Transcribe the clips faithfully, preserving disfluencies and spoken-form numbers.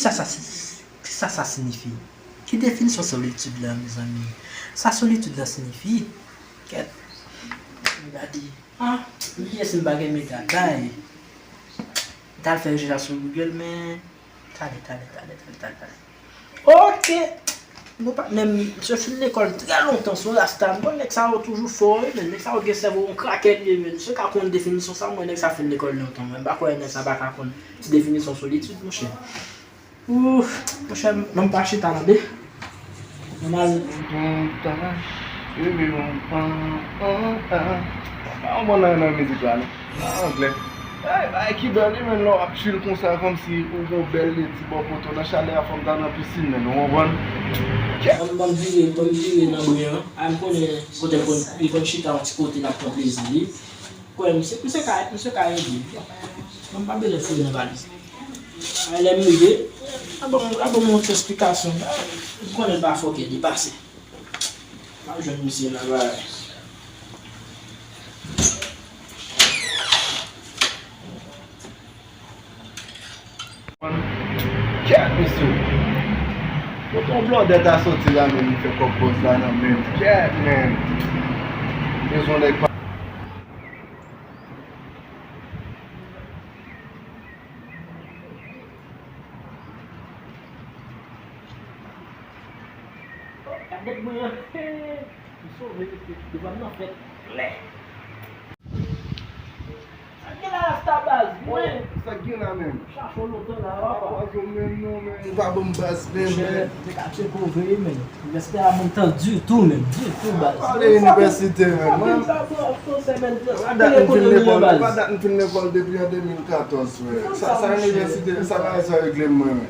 Sa sa si- sa sa siyifi? Ki definisyon solitid la, mezanmi? Sa solitid la siyifi? Kèt. M gade. Ah, m bliye si m pa gen megatay. M t al fè rechèch sou Google, men talè, talè, talè, talè, talè, talè. Ok. Nou pa menm, misye fin lekòl trè lontan, se yon rasta. M konn nèg sa yo toujou fò, wi, men nèg sa yo gen sèvo yon krakèt, li ye, men misye ka konn definisyon sa, mwen, nèg sa fin lekòl lontan, mwen. M pa kwè nèg sa pa ka konn ti definisyon solitid, monchè. Ouf, monchè, m pa chita, tande. Mwen al. Wi, wi, wi, wi. Pa yon bon nan, nan mizik la, non. An anglè. Ay, bagay ki bèl, wi, men lè w ap chill konsa, kòmsi ou gon bèl leti bò poto, nan chalè a, fò m ta nan pisin, men, ou konprann? Ban m, ban m vire, ban m vire nan bri an. A, m konnen kote l konn, li konn chita yon ti kote, l ap pran plezi li. Kwè, misye, misye ka, misye ka ede. Bon, m pa bezwen fouye nan valiz. A, lè m rive, a ban m, a ban m yon ti esplikasyon. M konnen l pa fòkè, li pase. M ap jwenn misye nan bagay. Kèt, mesye. Kote yon blòdè ta soti la menm, li fè kòb bòz la nan menm. Kèt, men. Bezwen nèg pa. Gade mwen an. M sove, mesye. Devan m nan fèt klè. Sa k gen la rasta baz, mwen. Sa k gen la menm? Chache w lontan la, papa. Papa, yo menm non, men. Ou pa ban m baz menm, men. Monchè, te ka tcheke w vre, men. Respè a ban m tan ditou, men. Ditou, baz. Pale inivèsite, men. Mwen, pa dat m fin lekòl, pa dat m fin lekòl depi an de mil katòz, frè. Sa, sa inivèsite, sa bagay sa regle m, mwen, men.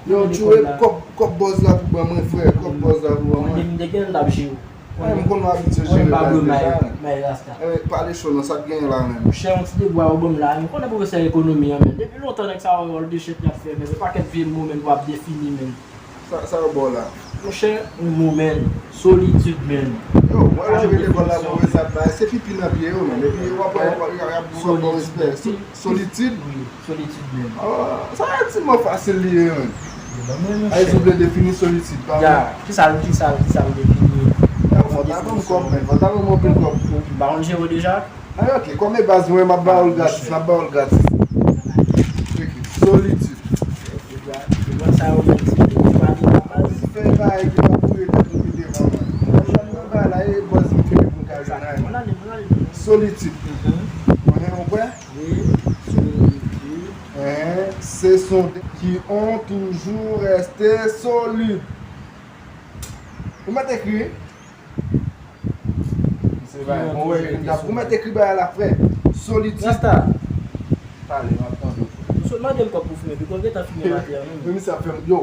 Yo, tchwe, kòb, kòb bòz la pou ban mwen, frè. Kòb bòz la pou ban mwen. Mwen, m te gen l t ap jere. Mwen, m konn w abitye jere baz deja. Mwen pa blo may, may rasta. Eh, pale cho non, sa k genyen la menm? Monchè, yon ti debwa yo ban m la. M konnen pwofesè ekonomi an, men. Depi lontan, nèg sa yo, wòl de chèt y ap fè, men. Se pakèt vye mo, men, pou ap defini, men. Sa, sa yo ba w la? Monchè, yon mo, men. Solitid, men. Yo, mwen, lè w rive lekòl la, pwofesè ap bay, se pipi nan pye yo, men. Epi, w ap, w ap, w ap, w ap ba w respè. Solitid. Solitid? Wi, solitid menm. Ah, sa yon ti mo fasil li ye, menm. Ay, si w vle defini solitid, pa mwen. Kisa l, kisa l, kisa l defini? Fò ta ban m kòb, menm. Fò ta ban m anpil kòb. M pa konn jere w deja? Ah, ok. Kòm e baz mwen, m ap ba w l gratis, m ap ba w l gratis. Ok. Solitid. Devan sa yo menm, se devan pa li pa baz. Fè bagay ki pa pou ede pou ki devan mwen. Mwen nan bagay la, e baz m fini pou m ka jwenn ay. Solitid. Mwen, ou kwè? Wi, solitid. Hein, ce sont des qui ont toujours resté solides. Ou mèt ekri. Se bagay, bon, wè, ou mèt ekri bagay la, frè. Solitid. Rasta. Pale, m ap tande w, frè. Ou sot mande m kòb pou fimen, pi kòb gentan fimen maten an, non? Men misye ap fè m, yo,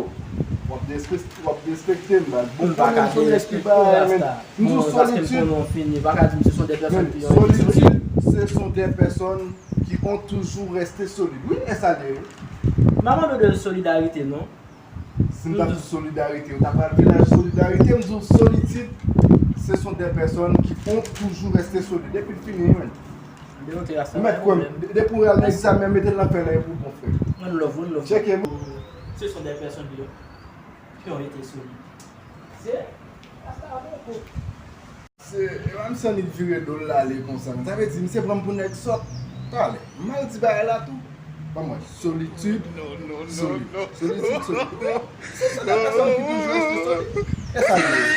w ap derespekte, w ap derespekte m, baz. Bon, m pa ka derespekte w, Rasta. M di w solitid. Bon, paske m konnen w fini, pa ka di m se son de pèsòn ki yon solitid, ce sont des personnes qui ont toujours resté solides. Wi, e sa l ye, wi. M pa mande w de solidarite, non. Si m t ap di solidarite, ou ta pral vin ak solidarite, m di w solitid, ce sont des personnes qui ont toujours resté solides. Epi l fini, wi, menm. Ou mèt kwè m, de-, depi w al nan egzamen, mete l nan fè la, epi w bon, frè. One love, one love. Tcheke m. Ce sont des personnes qui ont, qui ont été solides. Se, sa bon kou. Se, e pa misye annik vire do l l ale konsa. Sa vle di, misye pran m pou nèg sòt. Talè, m al di bagay la tou. Ban mwen, solitid, solid. Solitid, solid. Se, se de pèsòn ki toujou rete solid. E sa l ye?